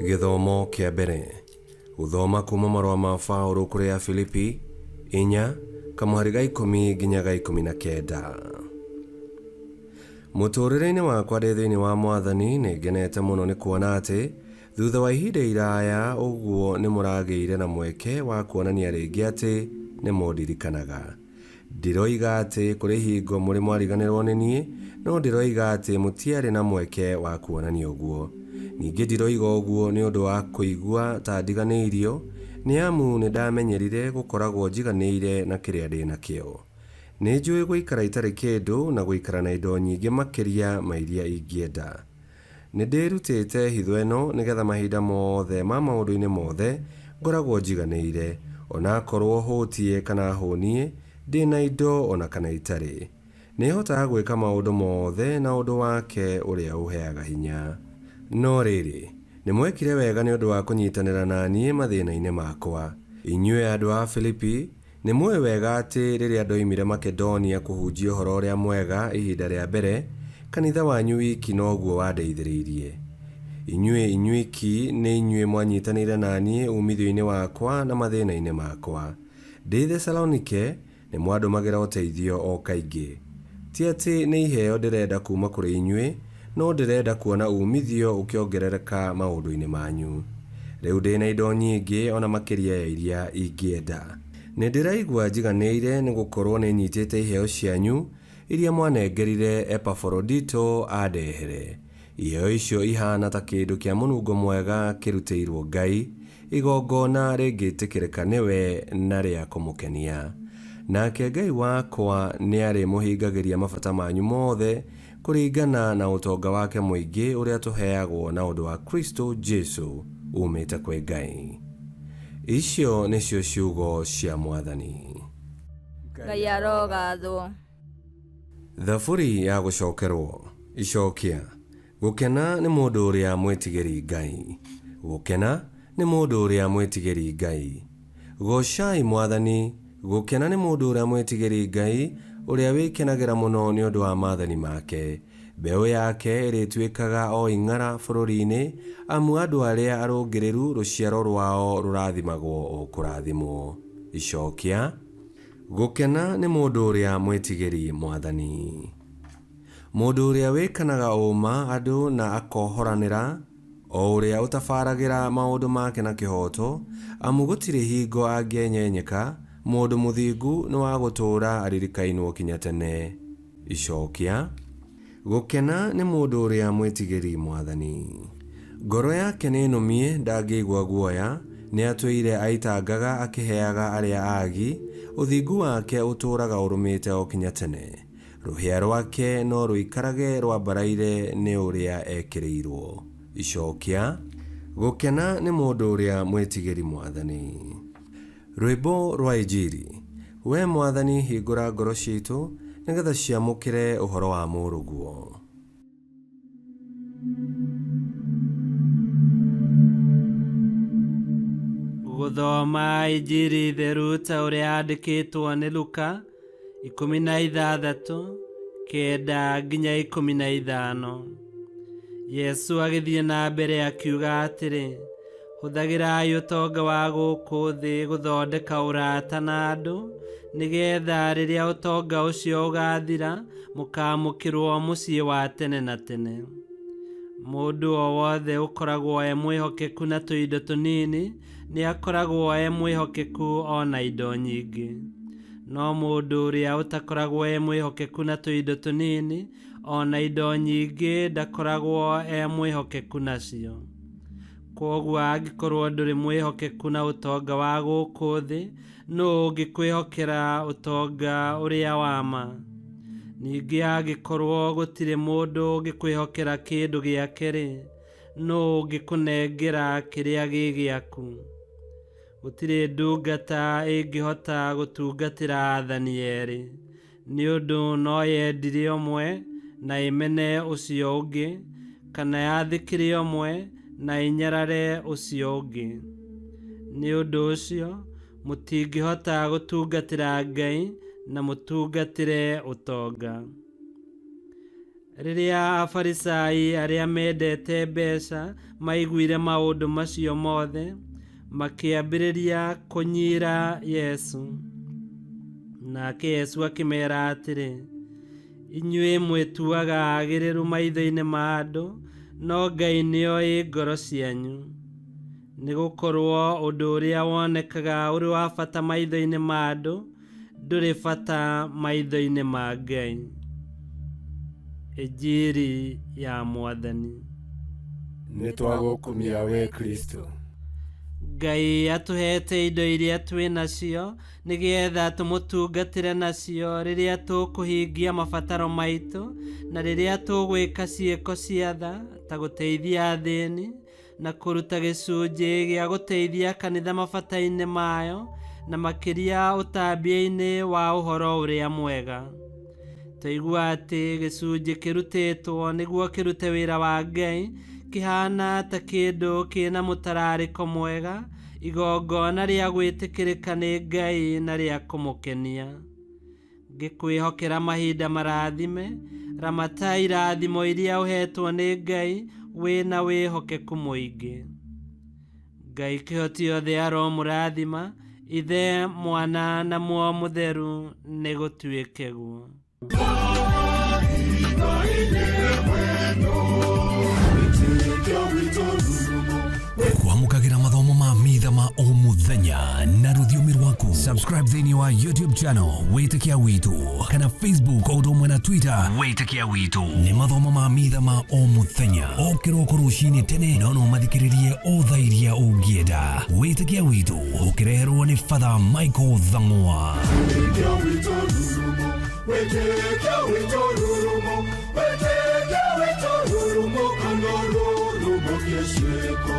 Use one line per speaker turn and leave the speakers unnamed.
Gĩthomo kĩa mbere. Gũthoma kuma marũa ma Paũlũ kũrĩ Afilipi, inya, kamũhari ga ikũmi nginya ga 19. Mũtũũrĩre-inĩ wakwa ndĩ thĩinĩ wa Mwathani nĩ ngenete mũno nĩ kuona atĩ thutha wa ihinda iraya ũguo nĩ mũragĩire na mweke wa kuonania rĩngĩ atĩ nĩ mũndirikanaga. Ndiroiga atĩ kũrĩ hingo mũrĩ mwariganĩrwo nĩ niĩ, no ndĩroiga atĩ mũtiarĩ na mweke wa kuonania ũguo. Ningĩ ndiroiga ũguo nĩ ũndũ wa kũigua ta ndiganĩirio, nĩ amu nĩndamenyerire gũkoragwo njiganĩire na kĩrĩa ndĩ nakĩo. Nĩnjũĩ gũikara itarĩ kĩndũ na gũikara na indo nyingĩ makĩria ma iria ingĩenda. Nĩndĩĩrutĩte hitho ĩno, nĩ getha mahinda mothe ma maũndũ-inĩ mothe ngoragwo njiganĩire, o na akorwo hũtiĩ kana hũniĩ, ndĩ na indo o na kana itarĩ. Nĩhotaga gwĩka maũndũ mothe na ũndũ wake ũrĩa ũheaga hinya. No rĩrĩ, nĩmwekire wega nĩ ũndũ wa kũnyitanĩra na niĩ mathĩna-inĩ makwa. Inyuĩ andũ a Filipi, Nĩmũũĩ wega atĩ rĩrĩa ndoimire Makedonia kũhunjia Ũhoro-ũrĩa-Mwega ihinda rĩa mbere, kanitha wanyu wiki noguo wandeithĩrĩirie. Inyuĩ inyuiki nĩ inyuĩ mwanyiitanĩire na niĩ uumithio-inĩ wakwa na mathĩĩna-inĩ makwa. Ndĩ Thesalonike nĩmwandũmagĩra ũteithio o kaingĩ. Ti atĩ nĩ iheo ndĩrenda kuuma kũrĩ inyuĩ, no ndĩrenda kuona uumithio ũkĩongerereka maũndũ-inĩ manyu. Rĩu ndĩ na indo nyingĩ o na makĩria ya iria ingĩenda. Nĩndĩraigua njiganĩire nĩgũkorwo nĩnyiitĩte iheo cianyu iria mwanengerire Epaforodito andehere. Iheo icio ihaana ta kĩndũ kĩa mũnungo mwega kĩrutĩirwo Ngai, igongona rĩngĩtĩkĩrĩka nĩwe na rĩa kũmũkenia. Nake Ngai wakwa nĩarĩmũhingagĩria mabata manyu mothe kũringana na ũtonga wake mũingĩ ũrĩa tũheagwo na ũndũ wa Kristũ Jesũ uumĩte kwĩ Ngai. Icio nĩcio ciugo cia Mwathani.
Ngai arogathwo.
Thaburi ya gũcokerwo. Icokia. Gũkena nĩ mũndũ ũrĩa mwĩtigĩri Ngai. Gũkena nĩ mũndũ ũrĩa mwĩtigĩri Ngai. Goocai Mwathani. Gũkena nĩ mũndũ ũrĩa mwĩtigĩri Ngai, ũrĩa wĩkenagĩra mũno nĩ ũndũ wa maathani make. Mbeũ yake ĩrĩtuĩkaga o ing'ara bũrũri-inĩ, amu andũ arĩa arũngĩrĩru rũciaro rwao rũrathimagwo o kũrathimwo. Icokia. Gũkena nĩ mũndũ ũrĩa mwĩtigĩri Mwathani. Mũndũ ũrĩa wĩkanaga ũũma andũ na akohoranĩra, o ũrĩa ũtabaragĩra maũndũ make na kĩhooto, amu gũtirĩ hingo angĩenyenyeka, mũndũ mũthingu nĩ wa gũtũũra aririkainwo kinya tene. Icokia. Gũkena nĩ mũndũ ũrĩa mwĩtigĩri Mwathani. Ngoro yake nĩ nũmie, ndangĩigua guoya, nĩatũire aitangaga akĩheaga arĩa aagi, ũthingu wake ũtũũraga ũrũmĩte o kinya tene. Rũhĩa rwake no rũikarage rwambaraire nĩ ũrĩa ekĩrĩirwo. Icokia. Gũkena nĩ mũndũ ũrĩa mwĩtigĩri Mwathani. Rwĩmbo rwa Injiri. Wee Mwathani hingũra ngoro ciitũ, nĩ getha ciamũkĩre ũhoro wa Mũrũguo.
Gũthoma Injiri theru ta ũrĩa yandĩkĩtwo nĩ Luka 16 9 nginya 15. Yesu agĩthiĩ na mbere akiuga atĩrĩ, Hũthagĩrai ũtonga wa gũkũ thĩ gũthondeka ũrata na andũ, nĩgetha rĩrĩa ũtonga ũcio ũgaathira, mũkaamũkĩrwo mũciĩ wa tene na tene. Mũndũ o wothe ũkoragwo e mwĩhokeku na tũindo tũnini, nĩ akoragwo e mwĩhokeku o na indo nyingĩ. No mũndũ ũrĩa ũtakoragwo e mwĩhokeku na tũindo tũnini, o na indo nyingĩ ndakoragwo e mwĩhokeku nacio. Kwoguo angĩkorwo ndũrĩ mwĩhokeku na ũtonga wa gũkũ thĩ, nũũ ũngĩkwĩhokera ũtonga ũrĩa wa ma? Ningĩ angĩkorwo gũtirĩ mũndũ ũngĩkwĩhokera kĩndũ gĩake-rĩ, nũũ ũngĩkũnengera kĩrĩa gĩ gĩaku? Gũtirĩ ndungata ĩngĩhota gũtungatĩra aathani erĩ, nĩ ũndũ no yendire ũmwe na ĩmene ũcio ũngĩ, kana yathĩkĩre ũmwe na ĩnyarare ũcio ũngĩ. Nĩ ũndũ ũcio, mũtingĩhota gũtungatĩra Ngai na mũtungatĩre ũtonga. Rĩrĩa Afarisai arĩa mendete mbeca maiguire maũndũ macio mothe, makĩambĩrĩria kũnyiira Yesu. Nake Yesu akĩmeera atĩrĩ, inyuĩ mwĩtuaga agĩrĩru maitho-inĩ ma andũ, no Ngai nĩoĩ ngoro cianyu. Nĩgũkorwo ũndũ ũrĩa wonekaga ũrĩ wa bata maitho-inĩ ma andũ, ndũrĩ bata maitho-inĩ ma Ngai. Injiri ya Mwathani.
Nĩ twagũkumia we Kristo.
Ngai atũheete indo iria twĩ nacio nĩgetha tũmũtungatĩre nacio rĩrĩa tũkũhingia mabataro maitũ na rĩrĩa tũgwĩka ciĩko cia tha ta gũteithia athĩni na kũruta gĩcunjĩ gĩa gũteithia kanitha mabata-inĩ mayo na makĩria ũtambia-inĩ wa ũhoro ũrĩa mwega. Twaigua atĩ gĩcunjĩ kĩrutĩtwo nĩguo kĩrute wĩra wa Ngai kĩhana ta kĩndũ kĩna mũtararĩko mwega, igongona rĩa gwĩtĩkĩrĩka nĩ Ngai na rĩa kũmũkenia. Ngĩkwĩhokera mahinda marathime, ramata irathimo iria ũhetwo nĩ Ngai wĩna wĩhokeku mũingĩ. Ngai kĩhoti othe aromũrathima, Ithe, Mwana na Muoyo Mũtheru, nĩgũtuĩke guo.
Kwamũkagĩra mathomo ma mitha ma o mũthenya na rũthiomi rwaku. Subscribe thĩinĩ wa YouTube channel Wĩtĩkia Witũ kana Facebook o ũndũ ũmwe na Twitter Wĩtĩkia Witũ. Nĩ mathomo ma mitha ma o mũthenya o kĩroko rũcinĩ tene, no no mathikĩrĩrie o thaa iria ũngĩenda. Wĩtĩkia Witũ ũkĩreherwo nĩ Father Michael Thang'wa.
Wĩtĩkia witũ rurumo, wĩtĩkia witũ rurumo, kana rurumo kĩciĩko.